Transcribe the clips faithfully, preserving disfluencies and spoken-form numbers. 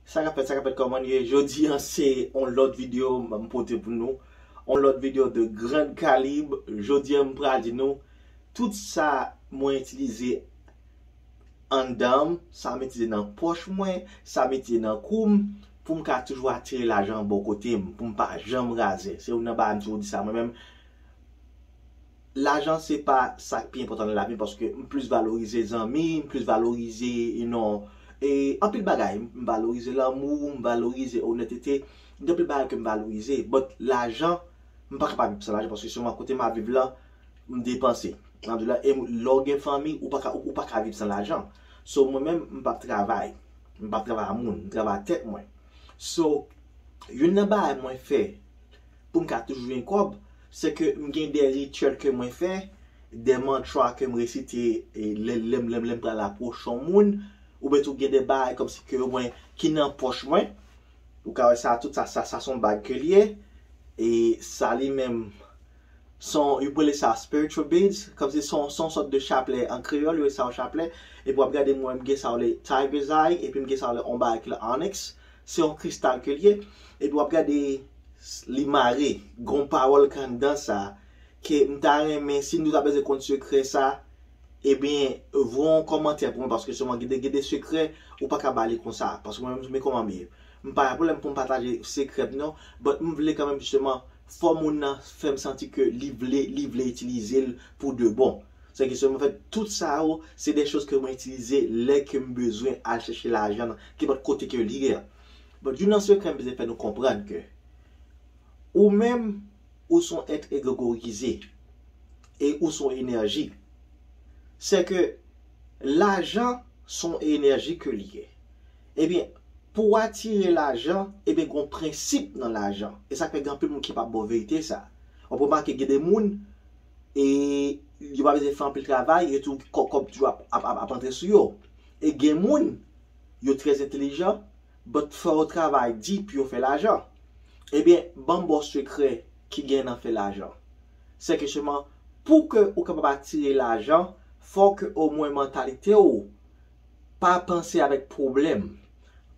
Sa k ap fèt, sa k ap fèt, kòman nou ye? Jodi an se yon lòt videyo m pote pou nou. Yon lòt videyo de grand kalib. Jodi an m pral di nou tout sa mwen itilize anndan m, sa m itilize nan pòch mwen, sa m itilize nan kou m, pou m ka toujou atire lajan bò kote m, pou m pa janm razè. Se youn nan bagay m toujou di sa mwen menm. Lajan se pa sa k pi enpòtan nan lavi m, paske m plis valorize zanmi, m plis valorize, you know, e anpil bagay. M valorize lanmou, m valorize onètete, gen anpil bagay ke m valorize. But lajan, m pa ka pa viv san lajan, paske sèlman kote m ap viv la, m depanse. Alhamdulillah, e lè w gen fanmi, ou pa ka, ou pa ka viv san lajan. So, mwen menm, m p ap travay. M p ap travay a moun, m travay a tèt mwen. So, youn nan bagay mwen fè pou m ka toujou gen kòb, se ke m gen de rityèl ke mwen fè, de mantra ke m resite, e lè, lè, lè, lè m pral apwoche yon moun, oubyen tou gen de bagay kòmsi ke mwen ki nan pòch mwen. Ou ka wè sa, tout sa, sa, sa se yon bag ke l ye. E sa li menm, son, yo rele sa spiritual beads, kòmsi se yon, se yon sòt de chaplè an kreyòl, yo rele sa yon chaplè. Epi w ap gade mwen, m gen sa yo rele tiger's eye, epi m gen sa yo rele yon bagay ki rele onyx. Se yon kristal ke l ye. Epi w ap gade, li mare, gon pawòl k anndan sa, ke m ta renmen, si nou ta bezwen konn sekrè sa, ebyen, voye yon kòmantè pou mwen, paske sèlman gen de, gen de sekrè, ou pa ka ba li konsa, paske mwen menm, men kòman m ye. M pa gen pwoblèm pou m pataje sekrè m, non, but m vle kanmenm, jisteman, fò moun nan fè m santi ke li vle, li vle itilize l pou de bon. Se ke sèlman, anfèt, tout sa yo, se de choz ke mwen itilize lè ke m bezwen al chèche lajan nan kenpòt kote ke li ye a. But youn nan sekrè m bezwen fè nou konprann ke ou menm, ou se yon èt egregorize e ou se yon enèji. Se ke lajan se yon enèji ke li ye. Ebyen, pou w atire lajan, ebyen, gen yon prensip nan lajan. E sa k fè gen anpil moun ki p ap ba w verite sa. W ap remake gen de moun, e yo pa bezwen fè anpil travay, e tou kò-, kòb toujou ap, ap, ap, ap antre sou yo. E gen moun, yo trè entelijan, but fò yo travay di pou yo fè lajan. Ebyen, ban m ba w sekrè ki gen nan fè lajan. Se ke sèlman, pou ke ou kapab atire lajan, fò ke omwen mantalite w pa panse avèk pwoblèm,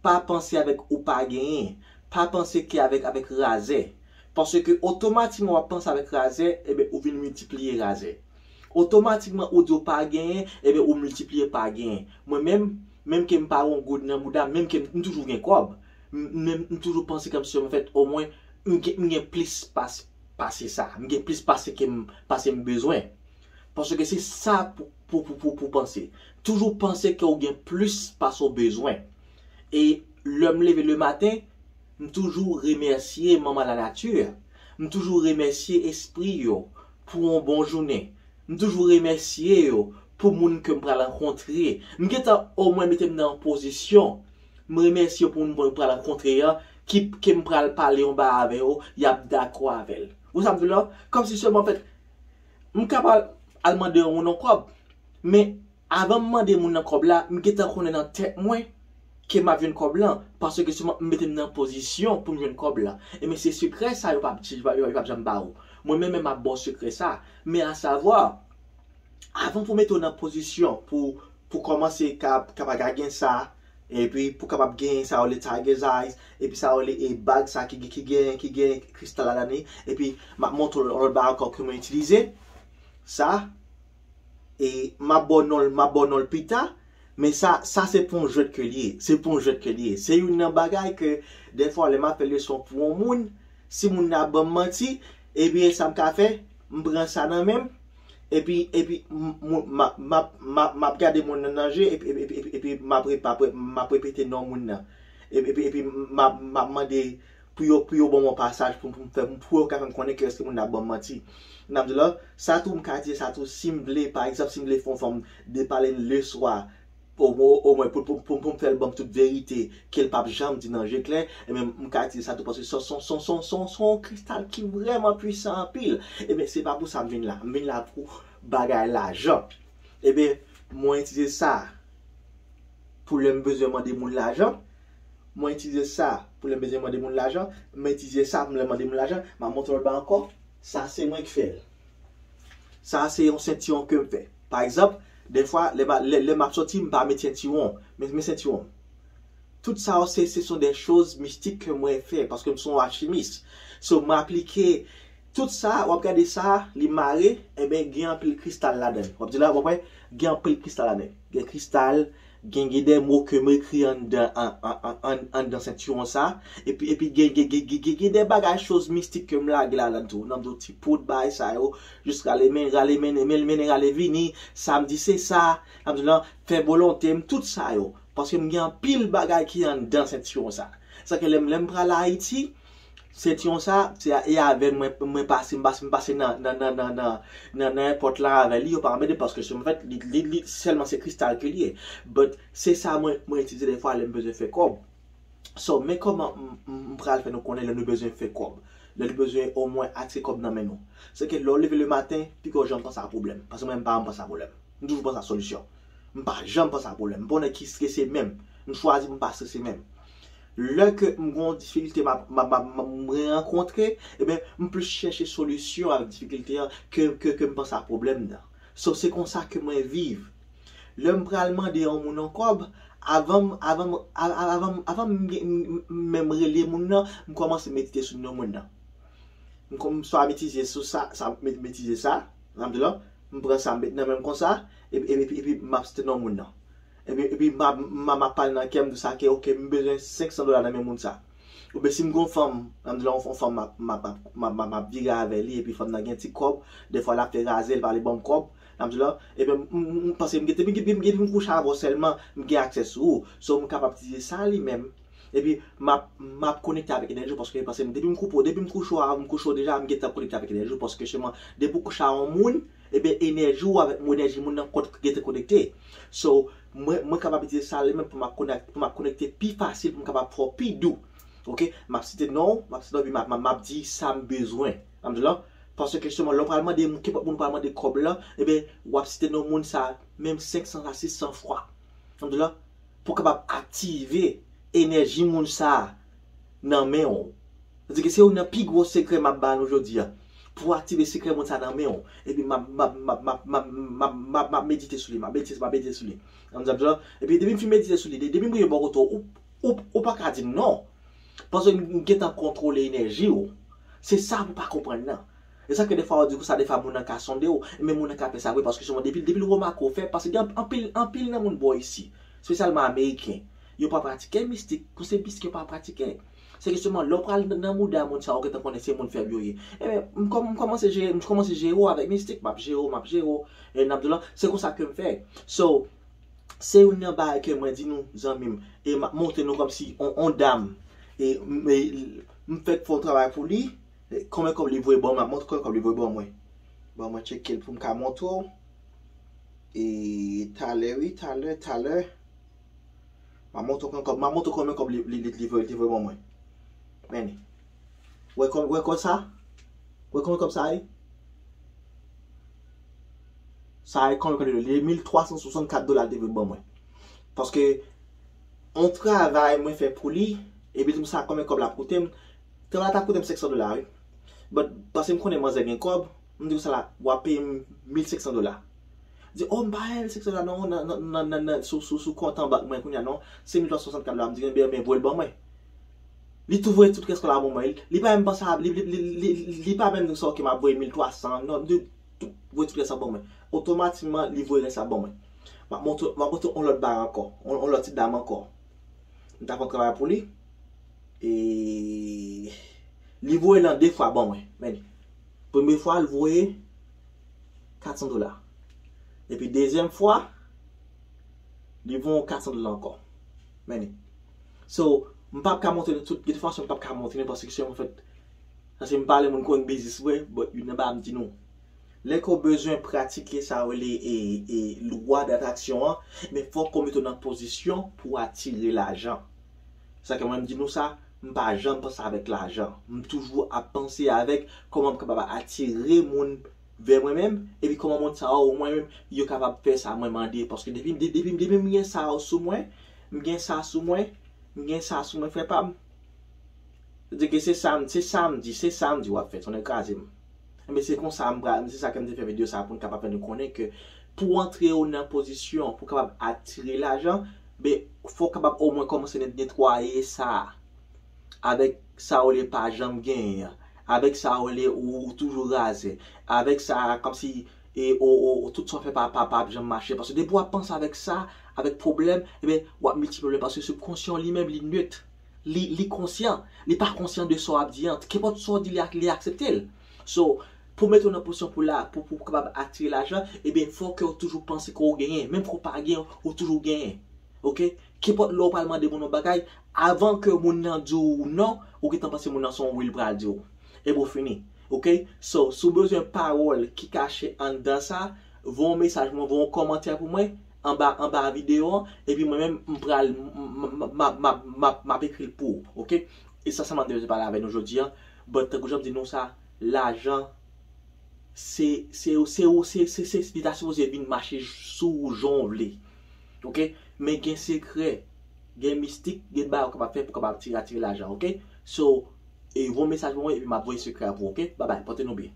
pa panse avèk ou pa genyen, pa panse ke avèk, avèk razè. Paske otomatikman w ap panse avèk razè, ebyen, ou vin miltipliye razè. Otomatikman, ou di w pa genyen, ebyen, ou miltipliye pa genyen. Mwen menm, menm ke m pa gen yon goud nan bouda m, menm ke m, m toujou gen kòb, m, m, m toujou panse kòmsi, anfèt, omwen, m gen, m gen plis pas, pase sa. M gen plis pase ke m, pase m bezwen. Paske se sa pou, pou, pou, pou, pou panse. Toujou panse ke w gen plis pase w bezwen. E lè m leve lematen, m toujou remèsye manman lanati. M toujou remèsye espri yo pou yon bon jounen. M toujou remèsye yo pou moun ke m pral rankontre. M gentan omwen mete m nan yon pozisyon. M remèsye yo pou moun mwen pral rankontre an, ki, ke m pral pale yon bagay avè yo, y ap dakò avè l. Ou sa m di w la? Kòmsi sèlman, anfèt, m kapab al mande yon moun yon kòb. Men, avan m mande moun nan kòb la, m gentan konnen nan tèt mwen ke m ap jwenn kòb lan, paske sèlman m mete m nan pozisyon pou m jwenn kòb la. Ebyen, se sekrè sa yo p ap, yo p ap, yo p ap janm ba ou. Mwen menm, menm m ap ba w sekrè sa. Men asavwa, avan pou mete w nan pozisyon pou, pou kòmanse ka, kapab ka gen sa, epi pou kapab gen sa yo rele tiger's eyes, epi sa yo rele e bag sa ki, ki gen, ki gen kristal ladan li, epi m ap montre w lòt bagay ankò ke mwen itilize. Sa, e m ap ba w non l, m ap ba w non l pita, men sa, sa se pa yon jwèt ke l ye, se pa yon jwèt ke l ye. Se youn nan bagay ke, dèfwa, lè m ap fè leson pou yon moun, si moun nan ap ban m manti, ebyen, sa m ka fè, m pran sa nan men m, epi, epi, m, m, m ap, m ap, m ap, m ap gade moun nan nan je, epi, epi, epi, epi, epi m ap re-, m ap re-, m ap repete non moun nan. Epi, epi, epi m ap, m ap mande pou yo, pou yo ban mwen pasaj pou, pou m fè, pou yo ka fè m konnen ke èske moun nan ap ban m manti. N ap di la, sa tou m ka di sa tou, si m vle, pa egzanp, si m vle fè yon fanm depale m leswa, omwen, omwen pou, pou, pou, pou m fè l ban m tout verite ke l p ap janm di nan je klè, ebyen, m ka di sa tou paske se, se, se, se, se, se yon kristal ki vrèman pwisan anpil. Ebyen, se pa pou sa m vin la. M vin la pou bagay lajan. Ebyen, mwen itilize sa pou lè m bezwen mande moun lajan. Mwen itilize sa pou lè m bezwen mande moun lajan. Mwen itilize sa pou lè m mande moun lajan. M ap montre w l ba ankò. Sa se mwen k fè l. Sa se yon sentiwon ke m fè. Pa egzanp, dèfwa, lè m a, lè, lè m ap sòti, m pa met sentiwon. Men, men sentiwon. Tout sa yo, se, se sont des choses mystiques ke mwen fè, paske m se yon alchimis. So, mwen aplike tout sa, w ap gade sa, li mare, enben, gen anpil kristal ladan l. W ap di la, w ap wè, gen anpil kristal ladan l. Gen kristal, gen, gen de mo ke m ekri anndan, an, an, an, an, anndan sentiwon sa, epi, epi gen, gen, gen, gen, gen, gen de bagay, choz mistik ke m lage ladan l tou. Nan m di w ti poud, bagay sa yo, jis rale men, rale men, men, men, rale vini, sa m di se sa, sa m di lan, fè volonte m, tout sa yo. Paske m gen anpil bagay ki anndan sentiwon sa. Sa ke lè m, lè m pral Ayiti, sentiwon sa, se a, e avè mwen, mwen pase, m pase, m pase nan, nan, nan, nan, nan, nan, nan èpòt la avè li, yo pa anmède paske se, an fèt, li, li, li, sèlman se kristal ke li ye. But se sa mwen, mwen itilize defwa lè m bezwen fè kòb. So, men kòman m, m, m pral fè nou konnen lè nou bezwen fè kòb. Lè nou bezwen omwen atire kòb nan men nou. Se ke lè w leve le maten, pike w janm panse a pwoblèm. Paske mwen, m pa janm panse a pwoblèm. M toujou panse a solisyon. M pa janm panse a pwoblèm. M pa yon nèg ki strese menm. M chwazi pou m pa strese menm. Lè ke m gen yon difikilte m ap, m ap, m ap, m ap, m rankontre, ebyen, m plis chèche solisyon avèk difikilte an ke, ke, ke m panse a pwoblèm nan. So, se konsa ke mwen viv. Lè m pral mande yon moun yon kòb, avan m, avan m, a-, a-, avan m, avan m, m, m, menm rele moun nan, m kòmanse medite sou non moun nan. M kòm swa m itilize sou sa, sa, m, m itilize sa, sa m di la, m pran sa, m met nan men m konsa, epi, epi, epi, epi m ap site non moun nan. Epi, epi m ap, m ap, m ap pale nan kè m, di sa ke, oke, m bezwen senk san dola nan men moun sa. Oubyen si m gon fanm, sa m di la, yon fanm m ap, m ap, m ap, m ap, m ap, m ap vire avè li, epi fanm nan gen ti kòb, defwa l ap fè razè, l pa vle ban m kòb, sa m di la, epi m, m, m, paske m gen, depi, depi, depi m kouche avè w sèlman, m gen aksè sou ou. So, m kapab itilize sa li menm. Epi, m ap, m ap konekte avèk enèji w, paske, paske depi m koupe w, depi m kouche w, m kouche w deja, m gentan konekte avèk enèji w, paske sèlman, depi w kouche a yon moun, ebyen, enèji w avèk enèji moun nan kon-, gentan konekte. So, mwen, mwen kapab itilize sa li menm pou m ap konèk-, pou m ap konekte pi fasil, pou m kapab fè w pi dou. Oke? M ap site non w, m ap site non w, epi m ap, m ap, m ap di sa m bezwen. Sa m di la, paske sèlman, lè w pral mande, kenpòt moun pral mande kòb la, ebyen, w ap site non moun sa, menm senk san a sis san fwa. Sa m di la, pou w kapab aktive enèji moun sa a nan men w. Sa di ke se youn nan pi gwo sekrè m ap ba nou jodi a. Pou w aktive sekrè moun sa a nan men w. Epi m ap, m ap, m ap, m ap, m ap, m ap, m ap, m ap medite sou li, m ap medite, m ap medite sou li. Sa m di la, epi depi m fin medite sou li, de-, depi m rive bò kote w, ou, ou, ou pa ka di m non. Paske m gentan kontwole enèji w. Se sa pou pa konprann nan. E sa ke defwa w di konsa, defwa moun nan ka sonde w, men moun nan ka fè sa vre, paske sèlman depi, depi l remake w fè, paske gen anpil, anpil nan moun bò isi, espesyalman ameriken, yo pa pratike mistik, pou se mistik yo pa pratike. Se ke sèlman lè w pral nan, nan mouda moun sa yo, ou gentan konnen se moun fèb yo ye. Ebyen, m kòm-, m kòmanse jere, m kòmanse jere w avèk mistik, m ap jere w, m ap jere w, e n ap di la, se konsa ke m fè. So, se youn nan bagay ke mwen di nou, zanmi m, e m ap montre nou kòmsi on, on dam, e m, e m fèk fè yon travay pou li, e konbyen kòb li voye ban mwen, m ap montre konbyen kòb li voye ban mwen. Ban mwen tcheke l pou m ka montre w. E talè, wi, talè, talè. M ap montre w konbyen kòb, m ap montre w konbyen kòb li, li, li, li voye, li voye ban mwen. Men li. Wè kòb, wè kòb sa? Wè konbyen kòb sa ye? Sa e konbyen kòb li ye? Li mil twa san swasannkat dola l te voye ban mwen. Paske, yon travay mwen fè pou li, epi di m sa konbyen kòb l ap koute m. Travay la t ap koute m senk san dola, wi. But, paske m konnen manzè gen kòb, m di konsa la, w ap peye m mil senk san dola. Di, o, m pa gen mil senk san dola non, nan, nan, nan, nan, nan, sou, sou, sou kont an bank mwen kounye a non, se mil twa san swasannkat dola, m di, enben, enben, voye l ban mwen. Li tou voye tout rès kòb la ban mwen. Li, li pa menm panse a, li, li, li, li, li, li pa menm di sa, oke, m ap voye mil twa san, non, li tou voye tout rès la ban mwen. Otomatikman, li voye rès la ban mwen. M ap montre, m ap montre yon lòt bagay ankò, yon, yon lòt ti dam ankò. M ta fè yon travay pou li. E li voye l an de fwa ban mwen. Men li. Premye fwa, l voye kat san dola. Epi dezyèm fwa, li voye yon kat san dola ankò. Men li. So, m p ap ka montre nou tout, gen de fason m p ap ka montre nou paske se yon fèt, paske m pale moun konn biznis vre, but youn nan bagay m di nou. Lè ke w bezwen pratike sa yo rele, e, e, lwa datraksyon an, men fòk ou mete w nan pozisyon pou w atire lajan. Sa ke mwen m di nou sa, m pa janm panse avèk lajan. M toujou ap panse avèk kòman m kapab atire moun vè mwen menm, epi kòman moun sa yo, mwen menm, yo kapab fè sa mwen mande. Paske depi, de-, depi, depi m gen sa yo sou mwen, m gen sa sou mwen, m gen sa sou mwen, frè pa m. Di ke se sa m, se sa m di, se sa m di w ap fè, tonnè kraze m. Enben, se konsa m pral, se sa ke m te fè videyo sa pou n kapab fè nou konnen ke pou antre w nan pozisyon, pou kapab atire lajan, Men fò w kapab omwen kòmanse net- netwaye sa a. Avèk sa w rele pa janm genyen an. Avèk sa w rele ou, ou toujou razè. Avèk sa a, kòmsi e, o, o, tout sa w fè pa, pa, pa ap janm mache. Paske depi w ap panse avèk sa, avèk pwoblèm, ebyen, w ap miltipliye pwoblèm. Paske sibkonsyan li menm, li net. Li, li konsyan. Li pa konsyan de sa w ap di an. Kenpòt sa w di, li, ak- li aksepte l. So, pou mete w nan pozisyon pou la, pou, pou w kapab atire lajan, ebyen, fò ke w toujou panse ke w genyen. Menm ke w pa genyen, ou toujou genyen. Oke? Kenpòt lè w pral mande moun yon bagay, avan ke moun nan di w non, ou gentan panse moun nan se yon wi l pral di w. Epi w fini. Oke? So, si w bezwen pawòl ki kache anndan sa, voye yon mesaj mwen, voye yon kòmantè pou mwen, anba, anba videyo an, epi mwen menm, m pral, m, m, m, m, m, m, m ap ekri l pou ou. Oke? E sa, sa m ap bezwen pale avè nou jodi an. But, tankou jan m di nou sa, lajan, se, se, se, se, se, se, li ta sipoze vin mache sou ou jan w vle. Oke? Men gen sekrè, gen mistik, gen bagay ou kapab fè pou kapab tire, atire lajan, oke? So, e, voye mesaj pou mwen, epi m ap voye sekrè a pou ou, oke? Babay, pote nou byen.